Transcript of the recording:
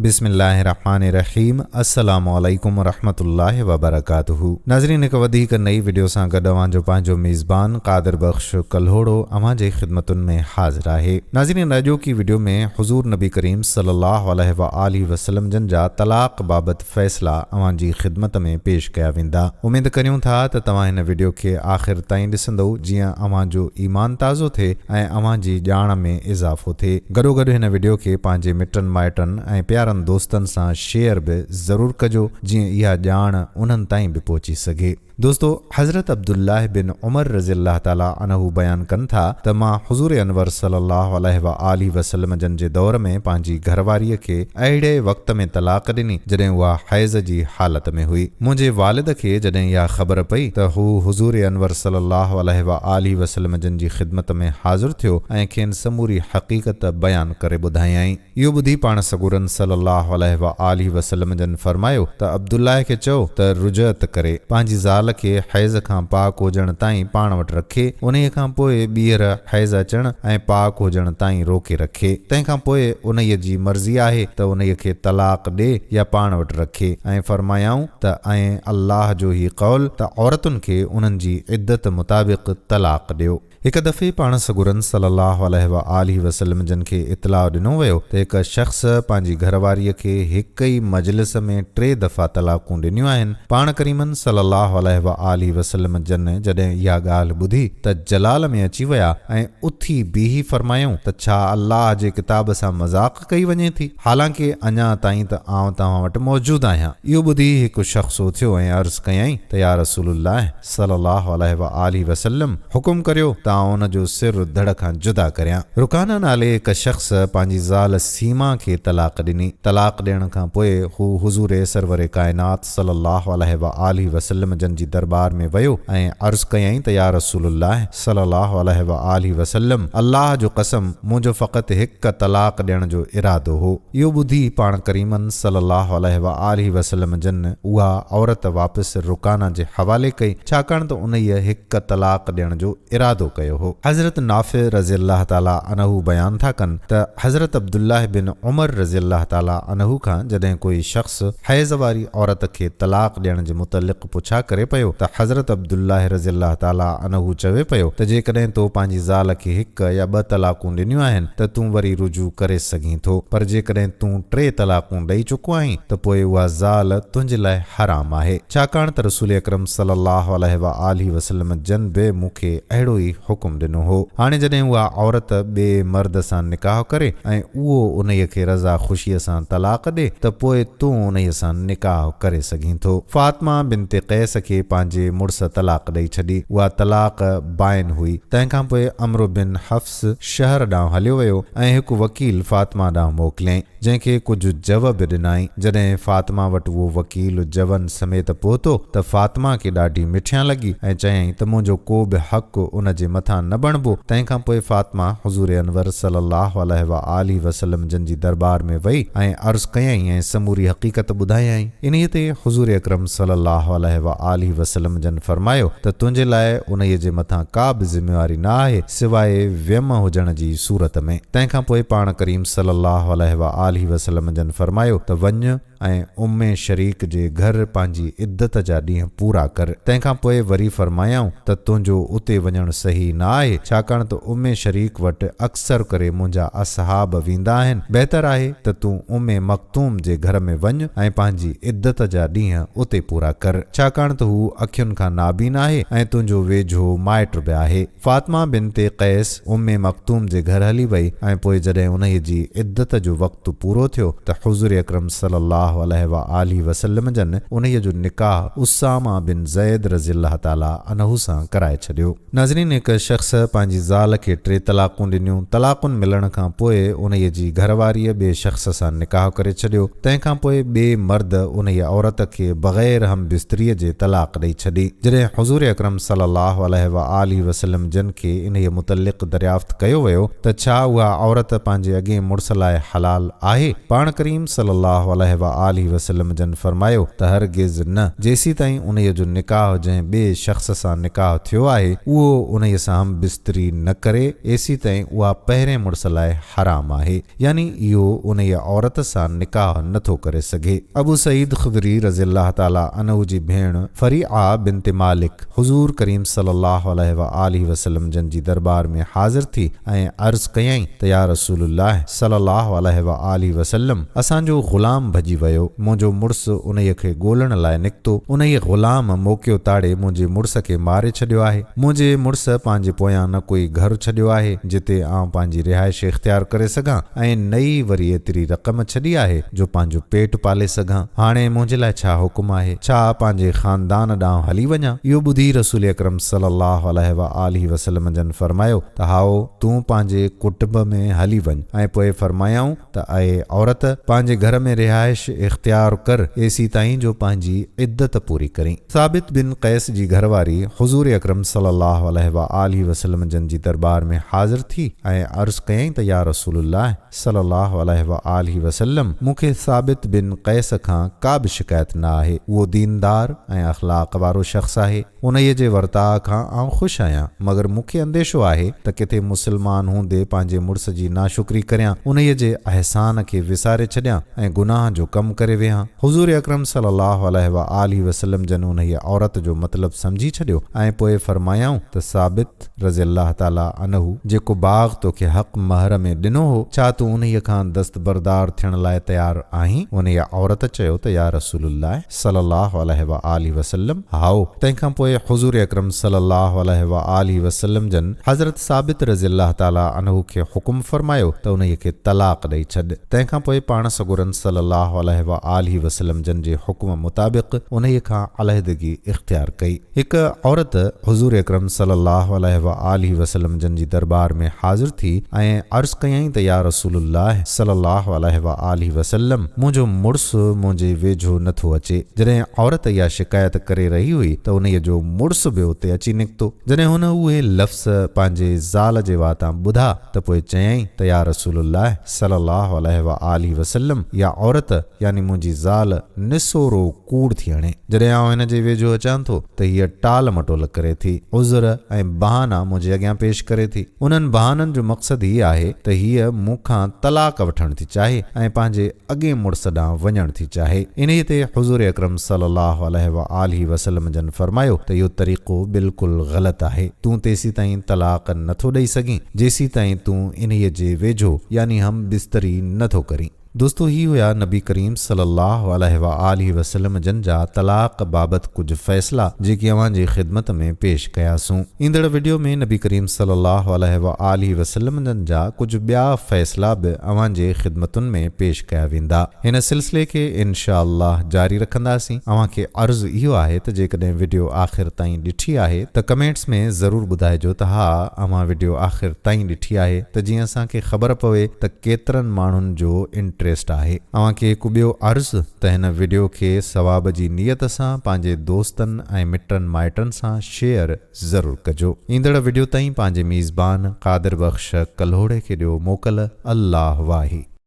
بسم الله الرحمٰن الرحيم السلام عليڪم ورحمة الله وبرڪاته ناظرين هڪ وڌيڪ نئي وڊيو سان گڏ اوهان جو پنهنجو ميزبان قادر بخش ڪلهوڙو اوهان جي خدمتن ۾ حاضر آهي ناظرين اڄوڪي وڊيو ۾ حضور نبي ڪريم صلي الله عليه واٰله وسلم جن جا طلاق بابت فيصلا اوهان جي خدمت ۾ پيش ڪيا ويندا اميد ڪريون ٿا ته توهان هن وڊيو کي آخر تائين ڏسندؤ جيئن اوهان جو ايمان تازو ٿئي ۽ اوهان جي ڄاڻ ۾ اضافو ٿئي. گڏوگڏ هن وڊيو کي پنهنجي مٽن مائٽن ۽ پيارن دوستن سان شيئر به ضرور ڪجو جيئن اها ڄاڻ انهن تائين به پهچي سگهي. دوستو حضرت عبدالله بن عمر رضي الله تعالٰي عنه بيان ڪن ٿا ته مان حضور انور صلي الله عليه واٰله وسلم جن جي دور ۾ پنهنجي گهرواريء کي اهڙي وقت ۾ طلاق ڏني جڏهن اها حيض جي حالت ۾ هئي. منهنجي والد کي جڏهن اها خبر پئي ته هو حضور انور صلي الله عليه واٰله وسلم جن جي خدمت ۾ حاضر ٿيو ۽ کين سموري حقيقت بيان ڪري ٻڌايائين. اهو ٻڌي پاڻ سڳورن صلي الله عليه واٰله وسلم جن فرمايو ته عبدالله کي چئو ته رجعت ڪري، پنهنجي زال کي حيض کان پاڪ هجڻ تائين پاڻ وٽ رکي، انهيء کان پوء ٻيهر حيض اچڻ ۽ پاڪ هجڻ تائين روڪي رکي، تنهن کان پوء انهيء جي مرضي آهي ته انهيء کي طلاق ڏي يا پاڻ وٽ رکي ۽ فرمايائون ته ۽ الله جو هي قول ته عورتن کي انهن جي عدت مطابق طلاق ڏيو. هڪ دفعي پاڻ سڳورن صلّي اللّٰه عليه واٰله وسلّم جن کي اطلاع ڏنو ويو ته هڪ شخص پنهنجي گهر واريء کي هڪ ئي مجلس ۾ ٽي دفعا طلاقون ڏنيون آهن، پاڻ ڪريمن صلّي اللّٰه عليه واٰله وسلّم جن جڏهن اها ڳالهه ٻڌي ته جلال ۾ اچي ويا ۽ اٿي بيهي فرمايائون ته ڇا الله جي ڪتاب سان مذاق ڪئي وڃي ٿي؟ حالانڪه اڃا تائين ته آئون توهان وٽ موجود آهيان. اهو ٻڌي هڪ شخص اٿيو ۽ عرض ڪيائين ته يا رسول الله صلي الله عليه واٰله وسلم! حڪم ڪريو ته آئون ان جو سر ڌڙ کان جدا ڪريان. رڪانه نالي هڪ شخص پنهنجي زال سيما کي طلاق ڏني. طلاق ڏيڻ کان پوء هو حضور سرور ڪائنات صلي الله عليه واٰله وسلم جن جي درٻار ۾ ويو ۽ عرض ڪيائين ته يا رسول الله صلي الله عليه واٰله وسلم! الله جو قسم منهنجو فقط هڪ طلاق ڏيڻ جو ارادو هو. اهو ٻڌي پاڻ ڪريمن صلي الله عليه واٰله وسلم جن اها عورت واپس رڪانه جي حوالي ڪئي ڇاڪاڻ ته انهيء هڪ طلاق ڏيڻ جو ارادو ڪيو هو. حضرت نافع رضي الله تعالٰي عنه بيان ٿا ڪن ته حضرت عبدالله بن عمر رضي الله تعالٰي عنه کان جڏهن ڪوئي شخص حيض واري عورت کي طلاق ڏيڻ جي متعلق پڇا ڪري پيو ته حضرت عبدالله رضي الله تعالٰي عنه چوي پيو ته جيڪڏهن تو پنهنجي زال کي هڪ يا ٻه طلاقون ڏنيون آهن ته تون وري رجوع ڪري سگهين ٿو پر جيڪڏهن تون ٽي طلاقون ڏئي چڪو آهين ته پوء اها زال تنهنجي لاء حرام آهي ڇاڪاڻ ته رسول اڪرم صلي الله عليه واٰله وسلم جن به مون کي اهڙو ئي حڪم ڏنو هو. هاڻي جڏهن اها عورت ٻئي مرد سان نڪاح ڪري ۽ اهو انهيء کي رضا خوشيء سان طلاق ڏي ته پوء تون انهيء سان نڪاح ڪري سگهين ٿو. فاطمه بنت قيس کي پنهنجي مڙس طلاق ڏئي ڇڏي. اها طلاق بائن هئي. تنهن کان پوء عمرو بن حفص شهر ڏانهن هليو ويو ۽ هڪ وڪيل فاطمه ڏانهن موڪليائين. جنهن کي ڪجهه جَوَ به ڏنائين. جڏهن فاطمه وٽ اهو وڪيل جَوَن سميت پهتو ته فاطمه کي ڏاڍي مٺيان لڳي ۽ چيائين ته منهنجو ڪو به حق ان جي مٿان نه بڻبو. تنهن کان پوء فاطمه حضور انور صلي الله عليه واٰله وسلم جن جي درٻار ۾ وئي ۽ عرض ڪيائين ۽ سموري حقيقت ٻڌايائين. انهيء تي حضور اڪرم صلي الله عليه واٰله وسلم جن فرمايو ته تنهنجي لاء انهيء جي مٿان ڪا به ذميواري نه آهي سواء ويم هجڻ جي صورت ۾. تنهن کان پوء پاڻ ڪريم صلّي اللّٰه عليه واٰله وسلّم جن فرمايو ته وڃ ۽ ام شريڪ جي گهر پنهنجي عدت جا ڏينهن پورا ڪر. تنهن کان پوء وري فرمايائون ته تنهنجو اتي وڃڻ صحيح نه آهي، ڇاڪاڻ ته ام شريڪ وٽ اڪثر ڪري منهنجا اصحاب ويندا آهن، بهتر آهي ته تون ام مڪتوم جي گهر ۾ وڃ ۽ پنهنجي عدت جا ڏينهن اتي پورا ڪر، ڇاڪاڻ ته هو اکين کان نابين آهي ۽ تنهنجو ويجهو مائٽ به آهي. فاطمه بنت قيس ام مڪتوم جي گهر هلي وئي ۽ پوء جڏهن انهيء جي عدت جو وقت پورو ٿيو ته حضور اڪرم صلي الله عليه واٰله وسلم جن انهيء جو نڪاح اسامه بن زيد رضي الله تعالٰي عنه سان ڪرائي ڇڏيو. ناظرين هڪ شخص پنهنجي زال کي ٽي طلاقون ڏنيون، طلاقن ملڻ کان پوء انهيء جي گهر واريء ٻئي شخص سان نڪاح ڪري ڇڏيو، تنهن کان پوء ٻئي مرد انهيء عورت کي بغير هم بستريء جي طلاق ڏئي ڇڏي. جڏهن حضور اڪرم صلي الله عليه واٰله وسلم جن کي انهيء متعلق دريافت ڪيو ويو ته ڇا اها عورت پنهنجي اڳئين مڙس لاء حلال آهي؟ پاڻ ڪريم صلي الله عليه واٰله. وآله وسلم جن فرمايو ته هرگز نه، جيسيتائين انهيء جو نڪاح جنهن ٻئي شخص سان نڪاح ٿيو آهي، اهو انهيء سان هم بستري نه ڪري، ايسيتائين اها پهرين مڙس لاء حرام آهي. يعني اهو انهيء عورت سان نڪاح نه ٿو ڪري سگهي. ابو سعيد خدري رضي الله تعالٰي عنه جي ڀيڻ فريعه بنت مالڪ حضور ڪريم صلي الله عليه وآله وسلم جن جي درٻار ۾ حاضر ٿي ۽ عرض ڪيائين ته يا رسول الله صلي الله عليه وآله وسلم اسان جو غلام ڀڄي ويو، منهنجو مڙس انهيء کي ڳولڻ لاء نڪتو، انهيء غلام موقعو تاڙي منهنجي مڙس کي ماري ڇڏيو آهي. منهنجي مڙس پنهنجي پويان نه ڪوئي گهر ڇڏيو آهي، جتي آئون پنهنجي رهائش اختيار ڪري سگهان ۽ نه ئي وري ايتري رقم ڇڏي آهي جو پنهنجو پيٽ پالي سگهان. هاڻي منهنجي لاء ڇا حڪم آهي؟ ڇا پنهنجي خاندان ڏانهن هلي وڃان؟ اهو ٻڌي رسول اڪرم صلي الله عليه وآله وسلم جن فرمايو ته هائو، تون پنهنجي ڪٽنب ۾ هلي وڃ ۽ پوء فرمايائون ته اي عورت! پنهنجي گهر ۾ رهائش اختيار ڪر ايسيتائين جو پنهنجي عدت پوري ڪرين. ثابت بن قيس جي گهر واري حضور اڪرم صلي الله عليه وآله وسلم جن جي درٻار ۾ حاضر ٿي ۽ عرض ڪيائين ته يا رسول الله صلي الله عليه وآله وسلم مون کي ثابت بن قيس کان ڪا به شڪايت نه آهي، اهو ديندار ۽ اخلاق وارو شخص آهي، انهيء جي ورتاء کان آئون خوش آهيان، مگر مون کي انديشو آهي ته ڪٿي مسلمان هوندي پنهنجي مڙس جي ناشڪري ڪريان، انهيء جي احسان کي وساري ڇڏيان ۽ گناهه جو ڪم ڪري ويهان. حضور اڪرم صلي الله عليه وآله وسلم جن انهيء عورت جو مطلب سمجهي ڇڏيو ۽ پوء فرمايائون ته ثابت رضي الله تعالٰي عنه جيڪو باغ توکي حق مهر ۾ ڏنو هو، ڇا تون انهيء کان دستبردار ٿيڻ لاء تيار آهين؟ انهيء عورت چيو ته يا رسول الله صلي الله عليه وآله وسلم، هائو! تنهن کان پوء حضور اڪرم صلي الله عليه وآله وسلم جن حضرت ثابت رضي الله تعالٰي عنه کي حڪم فرمايو ته انهيء کي طلاق ڏئي ڇڏ. تنهن کان پوء پاڻ سڳورن صلّي اللّٰه عليه واٰله وسلّم جن جي حڪم مطابق انهيء کان علحدگي اختيار ڪئي. هڪ عورت حضور اڪرم صلّي اللّٰه عليه واٰله وسلّم جن جي درٻار ۾ حاضر ٿي ۽ عرض ڪيائين ته يا رسول الله صلّي اللّٰه عليه واٰله وسلّم منهنجو مڙس منهنجي ويجهو نه ٿو اچي. جڏهن عورت اها شڪايت ڪري رهي هئي ته انهيء جو مڙس به اتي اچي نڪتو. جڏهن هن اهي لفظ پنهنجي زال جي واتان ٻڌا ته پوء چيائين ته يا رسول الله صلي الله عليه واٰله وسلم اها عورت يعني منهنجي زال نسورو ڪوڙ ٿي هڻي، جڏهن آئون هن جي ويجهو اچان ٿو ته هيء ٽال مٽول ڪري ٿي، عذر ۽ بهانا منهنجي اڳيان پيش ڪري ٿي. انهن بهانن جو مقصد هي آهي ته هيء مون کان طلاق وٺڻ ٿي چاهي ۽ پنهنجي اڳئين مڙس ڏانهن وڃڻ ٿي چاهي. انهيء تي حضور اڪرم صلي الله عليه واٰله وسلم جن فرمايو ته اهو طريقو بلڪل غلط آهي. تون تيسيتائين طلاق نه ٿو ڏئي سگهين، جيسيتائين تون انهيء جي ويجهو يعني هم بستري نه ٿو ڪرين. دوستو هي هيا نبي ڪريم صلي الله عليه واٰله وسلم جن جا طلاق بابت ڪجهه فيصلا جيڪي اوهان جي خدمت ۾ پيش ڪياسون. ايندڙ وڊيو ۾ نبي ڪريم صلي الله عليه واٰله وسلم جن جا ڪجهه ٻيا فيصلا به اوهان جي خدمتن ۾ پيش ڪيا ويندا. هن سلسلي کي ان شاء الله جاري رکنداسين. اوهان کي عرض اهو آهي ته جيڪڏهن وڊيو آخر تائين ڏٺي آهي ته ڪمينٽس ۾ ضرور ٻڌائجو ته ها اوهان وڊيو آخر تائين ڏٺي آهي ته جيئن اسان کي خبر پوي ته ڪيترن ماڻهن جو انٽريسٽ آهي. اوهان کي هڪ ٻيو عرض ته هن وڊيو کي ثواب جي نيت سان پنهنجي دوستن ۽ مٽن مائٽن سان شيئر ضرور ڪجو. ايندڙ وڊيو تائين پنهنجي ميزبان قادر بخش ڪلهوڙي کي ڏيو موڪل الله واهي.